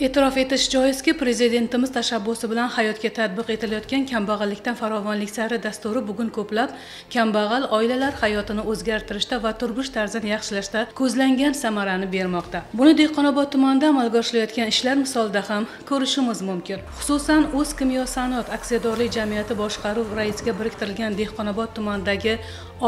E'tirof etish joizki, prezidentimiz tashabbusi bilan hayotga tatbiq etilayotgan kambag'allikdan farovonlik sari dasturi bugun ko'plab kambag'al oilalar hayotini o'zgartirishda va turmush tarzini yaxshilashda ko'zlangan samarani bermoqda. Buni Dehqonobod tumanida amalga oshirilayotgan ishlar misolida ham ko'rishimiz mumkin. Xususan, O'zkimyosanoat aksiyadorlik jamiyati boshqaruv raisiga biriktirilgan Dehqonobod tumanidagi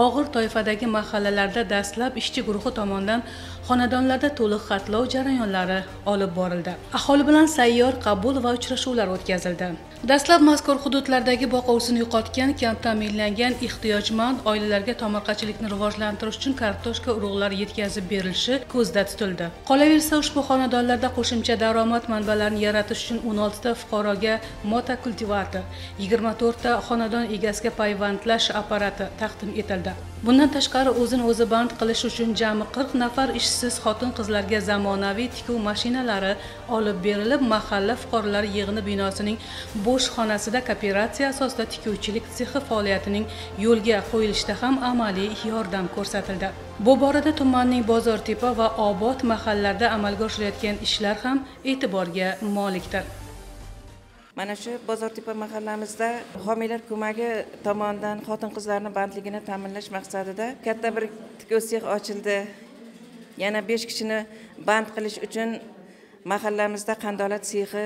og'ir toifadagi mahallalarda dastlab ishchi guruhi tomonidan xonadonlarda to'liq xatlov jarayonlari olib borildi. Aholi bilan sayyor qabul va uchrashuvlar o'tkazildi. Dastlab mazkur hududlardagi boquvchisini yo'qotgan, kam ta'minlangan ehtiyojmand oilalarga tomorqachilikni rivojlantirish uchun kartoshka urug'lari yetkazib berilishi ko'zda tutildi. Qolaversa, ushbu xonadonlarda qo'shimcha daromad manbalarini yaratish uchun 16 ta fuqaroga motokultivator, 24 ta xonadon egasiga payvandlash apparati taqdim etildi. Bundan tashqari, o'zini o'zi band qilish uchun jami 40 nafar ishsiz xotin-qizlarga zamonaviy tikuv mashinalari olib berilib, mahalla fuqarolar yig'ini binosining bo'sh xonasida kooperatsiya asosida tikuvchilik sexi faoliyatining yo'lga qo'yilishida ham amaliy yordam ko'rsatildi. Bu borada tumanning Bozortepa va Obod mahallalarida amalga oshirilayotgan ishlar ham e'tiborga molikdir. Mana shu Bozortepa mahallamizda homiylar ko'magi tomonidan xotin-qizlarning bandligini ta'minlash maqsadida katta bir tikuv sex ochildi. Yana 5 kishini band qilish uchun mahallamizda qandolat sexi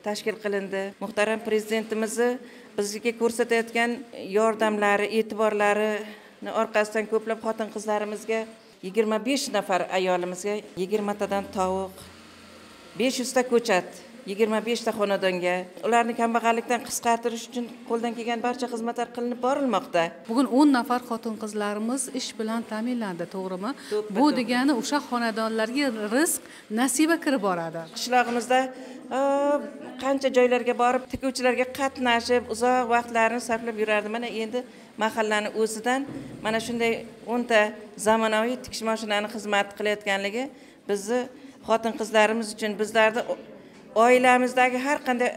tashkil qilindi. Muhtaram prezidentimizni bizga ko'rsatayotgan yordamlari, e'tiborlarini orqasidan ko'plab xotin-qizlarimizga 25 nafar ayolimizga 20 tadan tovuq, 500 ta ko'chat, 25 ta xonadonga, ularni kambag'allikdan qisqartirish uchun qo'ldan kelgan barcha xizmatlar qilinib borilmoqda. Bugun 10 nafar xotin-qizlarimiz ish bilan ta'minlandi, to'g'rimi? Bu degani o'sha xonadonlarga rizq nasiba kirib boradi. Qishlog'imizda qancha joylarga borib tikuvchilarga qatnashib, uzoq vaqtlarini sarflab yurardi. Mana endi mahallani o'zidan mana shunday 10 ta zamonaviy tikish mashinani xizmat qilayotganligi bizni xotin-qizlarimiz uchun, bizlarni oilamizdagi har qanday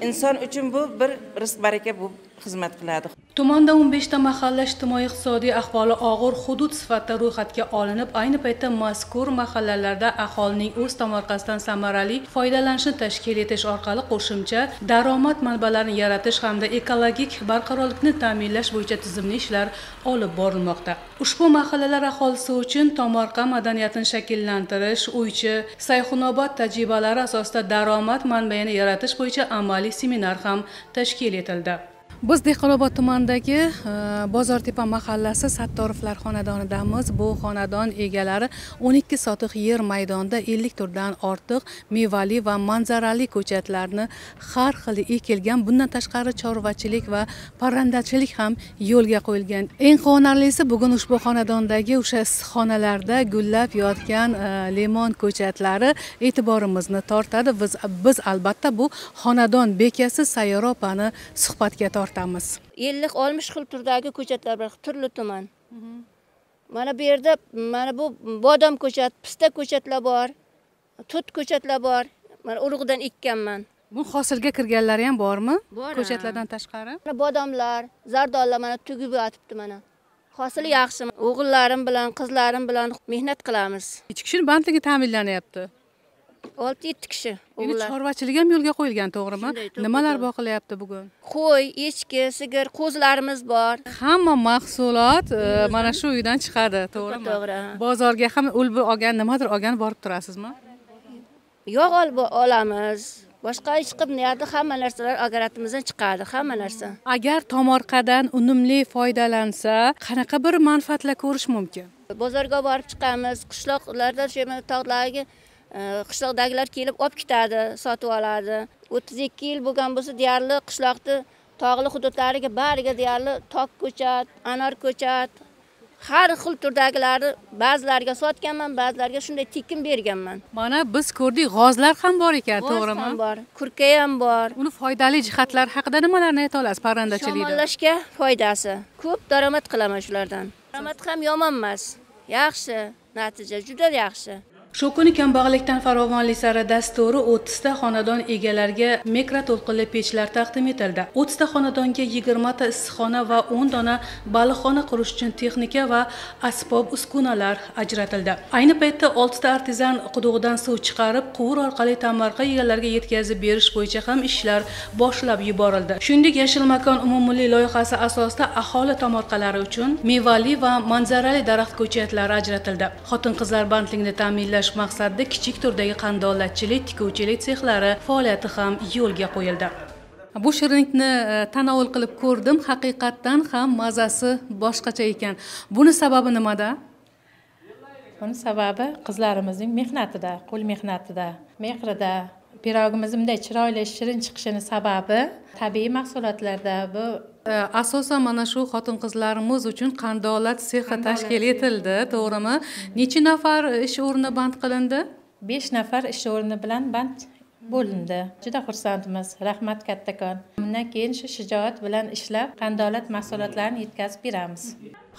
inson uchun bu bir rizq baraka bu xizmat qiladi. Tumanda 15 ta mahalla ijtimoiy-iqtisodiy ahvoli og'ir hudud sifatida ro'yxatga olinib, ayni paytda mazkur mahallalarda aholining o'z tomorqasidan samarali foydalanishni tashkil etish orqali qo'shimcha daromad manbalarini yaratish hamda ekologik barqarorlikni ta'minlash bo'yicha tizimli ishlar olib borilmoqda. Ushbu mahallalar aholisi uchun tomorqa madaniyatini shakllantirish, uychi, Sayxunobod tajribalari asosida daromad manbaini yaratish bo'yicha amaliy seminar ham tashkil etildi. Biz Dehqonobod tumanidagi Bozortepa mahallasi Sattorovlar xonadonidamiz. Bu xonadon egalari 12 sotix yer maydonida 50 turdan ortiq mevali va manzarali ko'chatlarni har xil ekilgan. Bundan tashqari chorvachilik va parrandachilik ham yo'lga qo'yilgan. Eng quvonarlisi, bugun ushbu xonadondagi o'sha issiqxonalarda gullab yotgan limon ko'chatlari e'tiborimizni tortadi. Biz albatta bu xonadon bekasi Sayyora opani suhbatga tortamiz. 50-60 xil turdagi ko'chatlar bor, turli tuman. Mana bu yerda mana bu bodom ko'chat, pista ko'chatlar bor, tut ko'chatlar bor. Mana urug'dan ekkanman. Bu hosilga kirganlari ham bormi? Bor. Ko'chatlardan tashqari? Mana bodomlar, zardollar mana tugib yotibdi mana. Hosili yaxshi. O'g'illarim bilan, qizlarim bilan mehnat qilamiz. Necha kishining bandligi ta'minlanyapti? 6-7 kishi. Endi chorvachilik ham yo'lga qo'yilgan, to'g'rimi? Nimalar boqilyapti bugun? Qo'y, echki, sigir, qo'zilarimiz bor. Hamma mahsulot mana shu uydan chiqadi, to'g'rimi? To'g'ri. Bozorga ham ulbi olgan, nimadir olgan borib turasizmi? Yog' olib olamiz. Boshqa hech qilmaydi, hamma narsalar agaratimizdan chiqadi, hamma narsa. Agar tomorqadan unumli foydalansa, qanaqa bir manfaatlar ko'rish mumkin? Bozorga borib chiqamiz, qishloqlarda shu tog'larga qishloqdagilar kelib olib ketadi, sotib oladi. 32 yil bo'lgan bo'lsa, deyarli qishloqni tog'li hududlariga bariga deyarli tok ko'chat, anor ko'chat, har xil turdagilarni ba'zilariga sotganman, ba'zilariga shunday tekin berganman. Mana biz ko'rdik, g'ozlar ham bor ekan, to'g'rimi? G'oz ham bor, kurka ham bor. Uni foydali jihatlari haqida nimalarni ayta olasiz parrandachilikda? Shamollashga foydasi. Ko'p daromad qilaman shulardan. Daromad ham yomon emas. Yaxshi, natija juda yaxshi. Shu kuni kambag'allikdan farovonlik sari dasturi 30 ta xonadon egalariga mikroto'lqinli pechlar taqdim etildi. 30 ta xonadonga 20 ta issiqxona va 10 dona baliqxona qurish uchun texnika va asbob uskunalar ajratildi. Ayni paytda 6 ta artizan qudug'idan suv chiqarib, quvur orqali tomorqa egalariga yetkazib berish bo'yicha ham ishlar boshlab yuborildi. Shuningdek, Yashil makon umummilliy loyihasi asosida aholi tomorqalari uchun mevali va manzarali daraxt ko'chatlari ajratildi. Xotin-qizlar bandligini ta'minlash maqsadida kichik turdagi qandolatchilik, tikuvchilik sexlari faoliyati ham yo'lga qo'yildi. Bu shirinlikni tanovul qilib ko'rdim, haqiqatdan ham mazasi boshqacha ekan. Buni sababi nimada? Buni sababi qizlarimizning mehnatida, qo'l mehnatida, mehrida. Pirogimiz bunday chiroyli, shirin chiqishini sababi tabiiy mahsulotlarda. Bu asosan mana shu xotin-qizlarimiz uchun qandolat sexi tashkil etildi, to'g'rimi? Necha nafar ish o'rni band qilindi? 5 nafar ish o'rni bilan band bo'lindi. Juda xursandmiz. Rahmat kattakon. Bundan keyin shu shijoat bilan ishlab, qandolat mahsulotlarini yetkazib beramiz.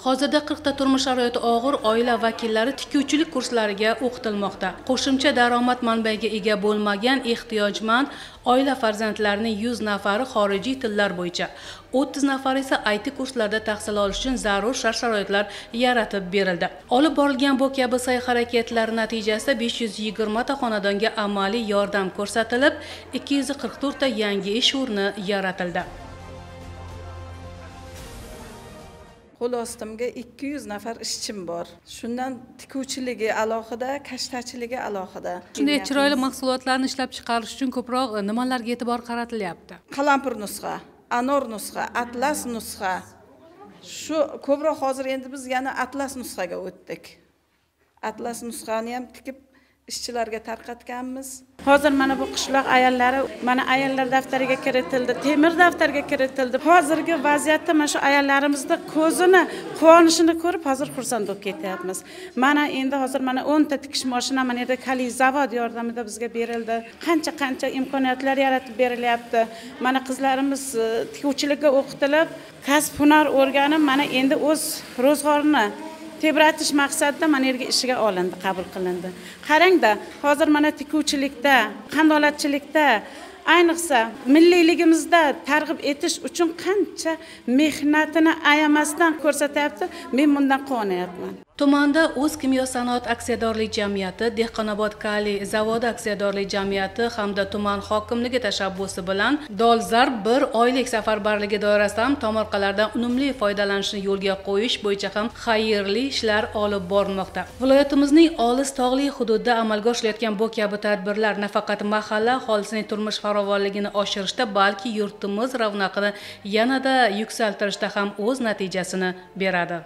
Hozirda 40 ta turmush sharoiti og'ir oila vakillari tikuvchilik kurslariga o'qitilmoqda. Qo'shimcha daromad manbaiga ega bo'lmagan ehtiyojmand oila farzandlarining 100 nafari xorijiy tillar bo'yicha, 30 nafari esa IT kurslarida tahsil olish uchun zarur shart-sharoitlar yaratib berildi. Olib borilgan bu kabi sa'y-harakatlar natijasida 520 ta xonadonga amaliy yordam ko'rsatilib, 244 ta yangi ish o'rni yaratildi. Qo'l ostimga 200 nafar ishchim bor. Shundan tikuvchiligi alohida, kashtachiligi alohida. Shunday chiroyli mahsulotlarni ishlab chiqarish uchun ko'proq nimalarga e'tibor qaratilyapti? Qalampir nusxa, anor nusxa, atlas nusxa. Shu ko'proq hozir endi biz yana atlas nusxaga o'tdik. Atlas nusxani ham tikib ishchilarga tarqatganmiz. Hozir mana bu qishloq ayollari mana ayollar daftariga kiritildi, temir daftarga kiritildi. Hozirgi vaziyatda mana shu ayollarimizni ko'zini, quvonishini ko'rib hozir xursand bo'lib ketyapmiz. Mana endi hozir mana 10 ta tikish mashina mana yerda Kali zavod yordamida bizga berildi. Qancha-qancha imkoniyatlar yaratib berilyapti. Mana qizlarimiz tikuvchilikka o'qitilib, kasb hunar o'rganib, mana endi o'z ro'zg'orini tebratish maqsadida mana yerga ishiga olindi, qabul qilindi. Qarangda, hozir mana tikuvchilikda, qandolatchilikda, ayniqsa milliyligimizda targ'ib etish uchun qancha mehnatini ayamasdan ko'rsatyapti. Men bundan quvonyapman. Tumanda O'z kimyo sanoat aksiyadorlik jamiyati, Dehqonobod Kali zavodi aksiyadorlik jamiyati hamda tuman hokimligi tashabbusi bilan dolzarb bir oylik safarbarligi doirasida ham tomorqalardan unumli foydalanishni yo'lga qo'yish bo'yicha ham xayrli ishlar olib borilmoqda. Viloyatimizning olis tog'li hududida amalga oshirilayotgan bu kabi tadbirlar nafaqat mahalla aholisining turmush farovonligini oshirishda, balki yurtimiz ravnaqini yanada yuksaltirishda ham o'z natijasini beradi.